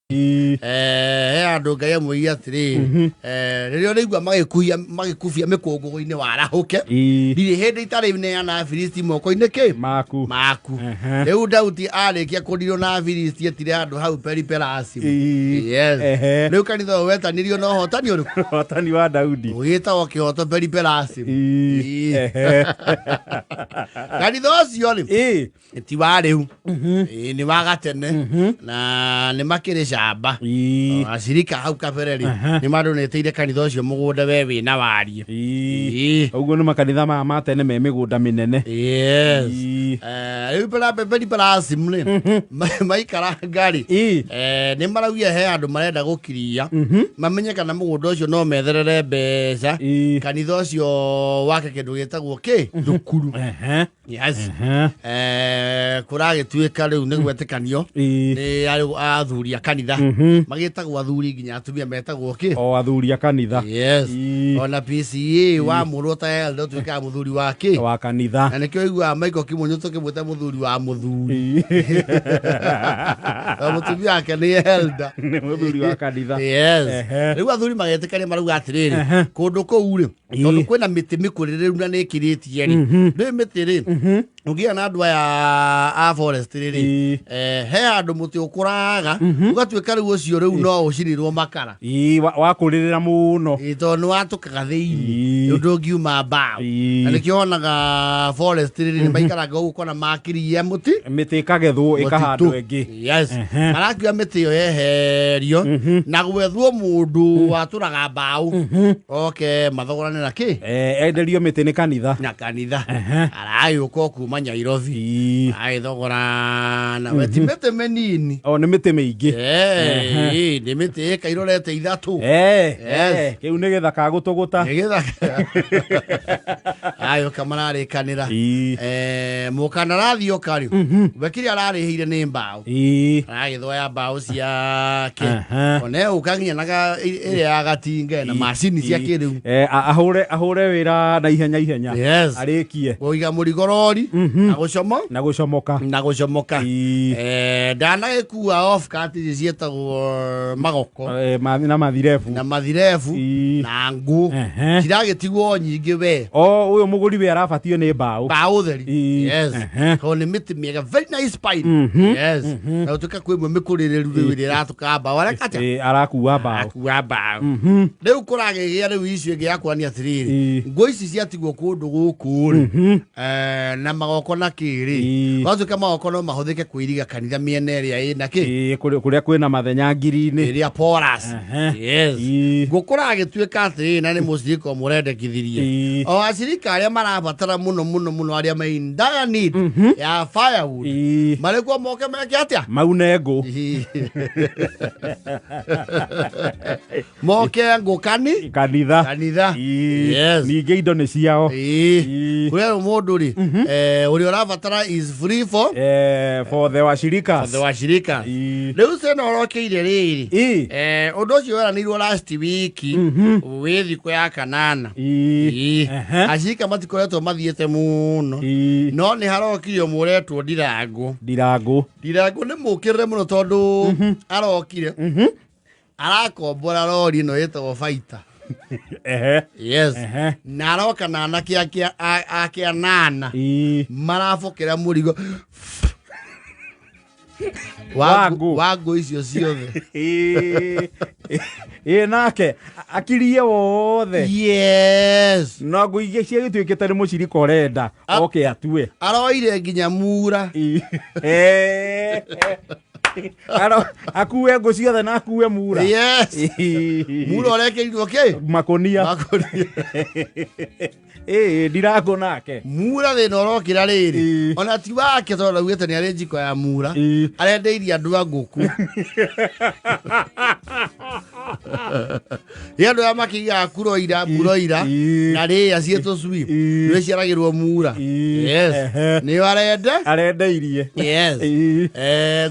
He andå Ngai amwĩire atĩrĩrĩ, rĩrĩa ũrĩigua magĩkubia mĩkũngũgũ-inĩ warahũke, ndirĩ hĩndĩ itarĩ neana Afilisti moko-inĩ kĩ maku. Maku. Rĩu Daudi arĩkia kũndirwo na Afilisti etire handũ hau Periperasim. Yes. Rĩu kanitha ũyũ wetanirio na ũhotani ũrĩkũ? Ũhotani wa Daudi. Ũgĩtagwo kĩhoto Periperasim. Kanitha ũcio rĩ, ti wa rĩu. Ĩĩ, nĩ wa gatene na nĩ makĩrĩ camba. Acirika hau kabere rĩ, nĩ mandonĩtĩire kanitha ũcio mũgũnda we wĩna wariĩ. Ũguo nĩ makanitha maya ma tene me mĩgũnda mĩnene. Yes. Rĩu Periperasim rĩ, maikaranga rĩ, nĩ maraugire he andũ marenda gũkiria mamenye kana mũgũnda ũcio no metherere mbeca, kanitha ũcio wake kĩndũ gĩtagwo kĩ thukuru. Yes. Kũragĩtuĩka rĩu nĩ gwetĩkanio nĩ athuri a kanitha, magĩtagwo athuri nginya atumia metagwo kĩ? O athuri a kanitha. Yes. Ona PCA wa mũrwo ta elder ũtuĩkaga mũthuri wa kĩ? Wa kanitha. Na nĩkĩo iguaga Michael Kimonyo tũkĩmwĩta mũthuri wa mũthuri. Na mũtumia wake nĩ elder. Nĩ mũthuri wa kanitha. Yes. Rĩu athuri magetĩkania marauga atĩrĩrĩ, kũndũ kũu rĩ, tondũ kwĩna mĩtĩ mĩkũrĩrĩru na nĩ ĩkĩrĩtie rĩ, rĩu mĩtĩ rĩ, ũngĩgĩa na andũ aya a forest rĩ, he handũ mũtĩ ũkũraga ũgatuĩka rĩu ũcio rĩu no ũcinirwo makara. Wakũrĩrĩra mũno. Tondũ nĩ watũkaga thĩinĩ, rĩu ndũngiuma mbaũ. Na nĩkĩo wonaga forest rĩ, nĩ maikaraga ũguo kona makiria mũtĩ. Mĩtĩ ĩkagethwo ĩkahandwo ĩngĩ. Yes. Marakiuga mĩtĩ ĩyo yeherio na gwethwo mũndũ watũraga mbaũ oke mathogorane na kĩ. Enderio mĩtĩ nĩ kanitha. Na kanitha. Aragĩũka o kuma Nyairobi. Agĩthogorana we ti mĩtĩ mĩnini. O nĩ mĩtĩ mĩingĩ. Nĩ mĩtĩ ĩka irorete 3. Yes. Kĩu nĩ gĩthaka gũtũgũta. Nĩ gĩthaka. Agĩũka mararĩkanĩra. Mũkandarasi oka rĩ, we kĩrĩa ararĩhĩire nĩ mbaũ. Aragĩthoya mbaũ ciake. Ona egũka nginya na ĩrĩa ya gatinga na macini cia kĩrĩu. Ahũre wĩra na ihenya ihenya. Yes. Arĩkie. Kũiga mũrigo rori na gũcomo. Na gũcomoka. Na gũcomoka. Ndanagĩkua off cut ici ciĩtagwo magoko. Na mathirebu. Na mathirebu. Na ngũ. Ciragĩtigwo nyingĩ we. O ũyũ mũgũri we arabatio nĩ mbaũ. Mbaũ theri. Yes. Tondũ nĩ mĩtĩ mĩega, very nice pine. Yes. Na gũtuĩka kwĩ ĩmwe mĩkũrĩrĩru rĩu ĩrĩa ĩratũka mbaũ. Areka atĩa? Arakua mbaũ. Arakua mbaũ. Rĩu kũragĩgĩa rĩu icio ĩngĩ ya kuonania atĩrĩrĩ, ngũ ici ciatigwo kũndũ gũkũ rĩ, na magoko na kĩ rĩ, gwatuĩka magoko no mahũthĩke kũiriga kanitha mĩena ĩrĩa ĩna kĩ? Kũrĩa kwĩna mathenya ngiri-inĩ. Ĩrĩa porous. Yes. Ngũ kũragĩtuĩka atĩrĩrĩ, na nĩ mũcirika ũmwe ũrendekithirie o acirika arĩa marabatara mũno mũno mũno, arĩa me in dire need ya firewood, marĩ kuo moke meke atĩa? Maune ngũ. Moke ngũ kani kanitha. Kanitha. Yes. Ningĩ indo nĩ ciao. Kũrĩa mũndũ rĩ, ũrĩa ũrabatara is free for For the washirika. For the washirika. Rĩu cena ũrokeire rĩrĩ, ũndũ ũcio weranĩirwo last week wĩ thikũ ya kanana. Acirika matikoretwo mathiĩte mũno, no nĩ harokire ũmwe ũretwo Ndirangũ. Ndirangũ. Ndirangũ nĩ mũkĩrĩre mũno tondũ arokire arakombora rori ĩno ĩtagwo baita. Yes. Na aroka na anake ake anana marabokera mũrigo wa ngũ. Wa ngũ icio ciothe. Ĩ nake akirie wothe. Yes. Na ngũ ingĩ ciagĩtuĩkĩte nĩ mũcirika ũrenda oke atue. Aroire nginya mura. Akue ngũ ciothe na akue mura. Yes. Mura ũrekĩrirwo kĩ? Makũnia. Makũnia. Ndirangũ nake. Mura thĩna ũrokĩra rĩrĩ, ona ti wake tondũ augĩte nĩ arĩ njiko ya mura, arendeirie andũ a ngũkũ. Nĩ andũ aya makĩigaga kuroira, muroira na rĩĩa ciĩ tũcui nĩ ciaragĩrwo mura. Yes. Nĩyo arende arendeirie. Yes.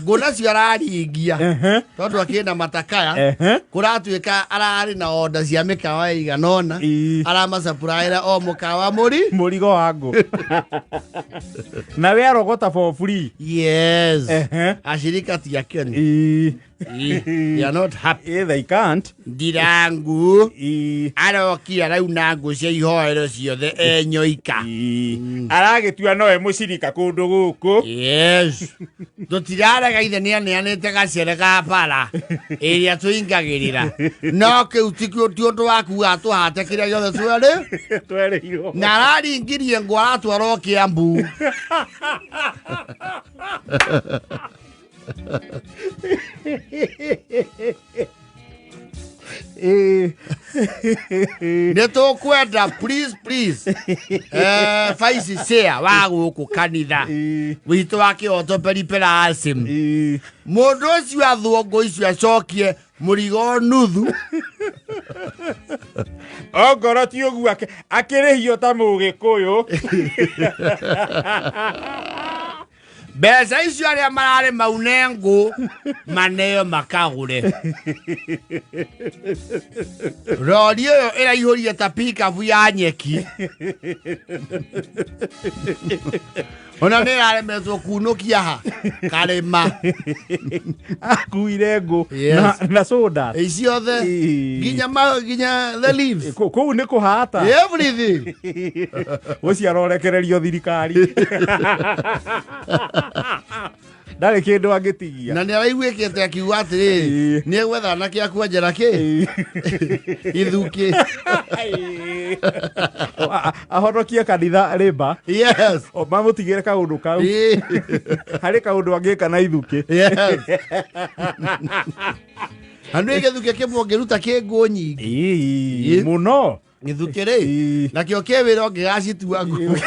Ngũ nacio araringia tondũ akĩna matakaya, kũratuĩka ararĩ na onda cia mĩkawa ĩigana ũna, aramacapuraĩra o mũkawa mũri mũrigo wa ngũ na we arogota for free. Yes. Acirika ti akeni. They are not happy. They can't. Ndirangu arokire arauna ngũ cia ihoero ciothe enyoika. Aragĩtua nowe mũcirika kũndũ gũkũ. Yes. Tũtirarega ithe nĩ aneanĩte gacere ga bara ĩrĩa tũingagĩrĩra, no kĩu ti ũndũ wa kuga tũhate kĩrĩa gĩothe twerĩ Twerĩirwo. Na araringirie ngũ aratwarwo Kĩambu. Nĩ tũkwenda please please vice chair wa gũkũ kanitha witũ wa Kĩhoto Periperasim, mũndũ ũcio athwo ngũ icio acokie mũrigo nuthu. Ongorwo ti ũguo akĩrĩhio ta mũgĩkũyũ. Mbeca icio arĩa mararĩ maune ngũ maneo makagũre. Rori ĩyo ĩraihũrie ta pikabu ya nyeki, ona nĩ ĩraremetwo kunũkia ha karĩma. Akuire ngũ Yes. na soda Ciothe, nginya the leaves. Kũu nĩ kũhata. Everything. Ũcio arorekererio thirikari, ndarĩ kĩndũ angĩtigia. Na nĩ araiguĩkĩte akiuga atĩrĩrĩ, nĩ egwetha na kĩa kwenjera kĩ ithukĩ. Ahonokie kanitha rĩmba. Mamũtigĩre kaũndũ kau. Harĩ kaũndũ angĩka na ithukĩ. Yes. Andũ, gĩthukĩ kĩmwe ũngĩruta kĩ ngũ nyingĩ. Mũno. Gĩthukĩ rĩ, nakĩo kĩ wĩra ũngĩgacitua ngũ.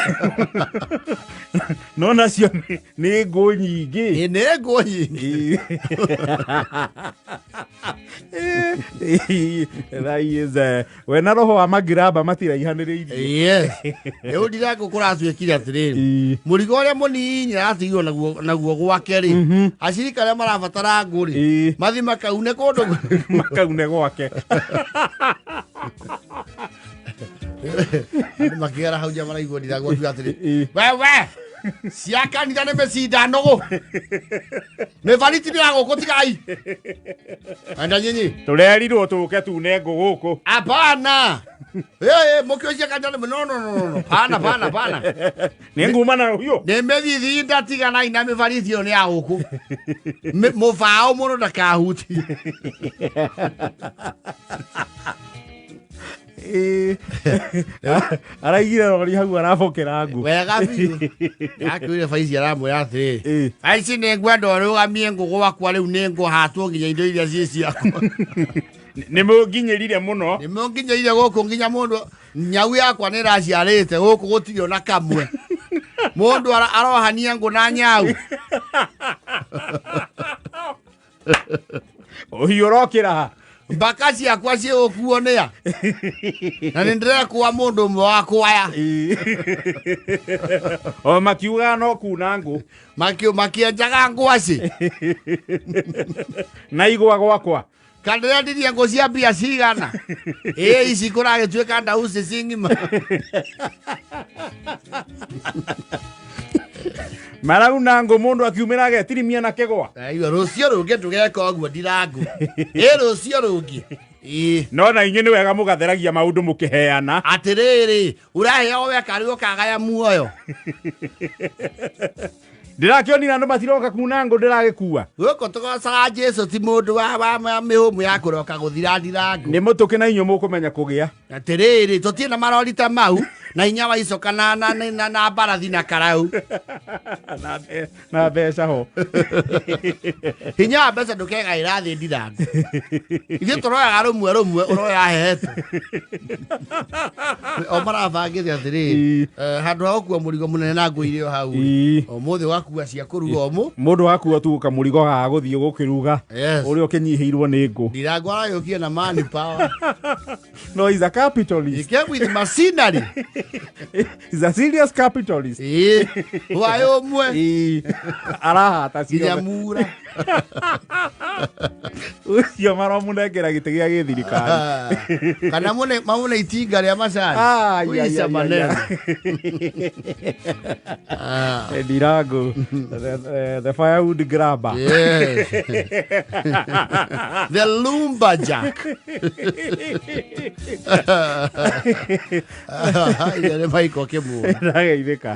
No nacio nĩ ngũ nyingĩ. Ĩ, nĩ ngũ nyingĩ. That is, we na roho wa magiraba matiraihanĩrĩirie. Yes, rĩu ndirangũ kũratuĩkire atĩrĩrĩ, mũrigo ũrĩa mũnini aratigirwo naguo gwake rĩ, acirika arĩa marabatara ngũ rĩ, mathi makaune kũndũ. Makaune gwake. Andũ makĩgera hau nja maraigua ndirangũ akiuga atĩrĩ, wewe cia kanitha nĩ mĩcinda nũgũ, mĩbariti nĩ ya gũkũ, tigai enda nyinyi. Tũrerirwo tũke tune ngũ gũkũ. Hapana. Ĩ mũkĩo cia kanitha nĩ no no no no, pana pana pana. Nĩ nguma na rũhiũ. Nĩ mĩthithinda, tiganai na mĩbariti, ĩyo nĩ ya gũkũ. Mũbaũ mũndũ ndakahutie. Araigire rori hau arabokera ngũ. Wega biũ, yakĩũire baici aramwĩra atĩrĩrĩ, baici nĩ ngwenda ũrũgamie ngũ gwakwa, rĩu nĩ ngũhatwo nginya indo iria ciĩ ciakwa. Nĩ mũnginyĩrire mũno. Nĩ mũnginyĩire gũkũ nginya mũndũ nyau yakwa nĩ ĩraciarĩte gũkũ gũtirĩ ona kamwe, mũndũ arohania ngũ na nyau. Ũhiũ ũrokĩra ha? Mbaka ciakwa ciĩgũkuo nĩa, na nĩ ndĩrekũa mũndũ ũmwe wa kwaya. O makiugaga no kuna ngũ. Makĩenjaga ngwacĩ. Na igwa gwakwa. Kandĩrendirie ngũ cia mbia cigana? Ĩ ici kũragĩtuĩka ndauci ci ng'ima. Marauna ngũ, mũndũ akiumĩra agetirimia na kĩgwa. Aiwa, rũciũ rũngĩ tũgeka ũguo, ndirangũ ĩ rũciũ rũngĩ ĩ. No na inyuĩ nĩ wega mũgatheragia maũndũ mũkĩheana. Atĩrĩrĩ, ũraheo weka rĩ ũkagaya muoyo. Ndĩrakĩonire andũ matiroka kuna ngũ, ndĩragĩkua. Gũkũ tũgocaga Jesu, ti mũndũ wa mĩhũmũ ya kũroka gũthira, ndirangũ. Nĩ mũtũkĩ na inyuĩ mũkũmenya kũgĩa. Atĩrĩrĩ, tũtirĩ na marori ta mau na hinya wa icoka na mbarathi na karau. Na mbeca ho. Hinya wa mbeca ndũkegaĩra thĩ, ndirangũ. Ithuĩ tũroyaga rũmwe rũmwe, ũroya hehetwo o marabangĩte atĩrĩrĩ, handũ ha gũkua mũrigo mũnene na ngũ irĩ o hau rĩ, ũmũthĩ ũgakua cia kũruga ũmũ. Mũndũ akua tu kamũrigo ga gũthiĩ gũkĩruga. Ũrĩa ũkĩnyihĩirwo nĩ ngũ. Ndirangũ aragĩũkire na man power. No is a capitalist. He came with machinery. He's a serious capitalist. Ĩĩ, hwaĩ ũmwe. Ĩĩ. Arahata nginya ciothe. mura. Ũcio maramũnengera gĩtĩ gĩa gĩthirikari. Kana mamune itinga rĩa macani. Ai, ai, Kuisha ai, ai, maneno. ai. Ah. Ndirango, the firewood grabber. Yes. The lumberjack. Aya nĩ Michael Kĩmũra. Ndageithĩka.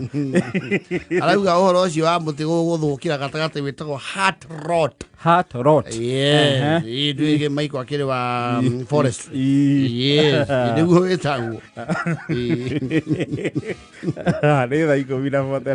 Arauga ũhoro ũcio wa mũtĩ gũgũthũkĩra gatagatĩ wĩtagwo heart rot. Heart rot. Yes. Ĩĩ, ndũĩ Michael akĩrĩ wa forestry. Yes, nĩguo wĩtagwo. Ĩĩ. Nĩ thaa 10 na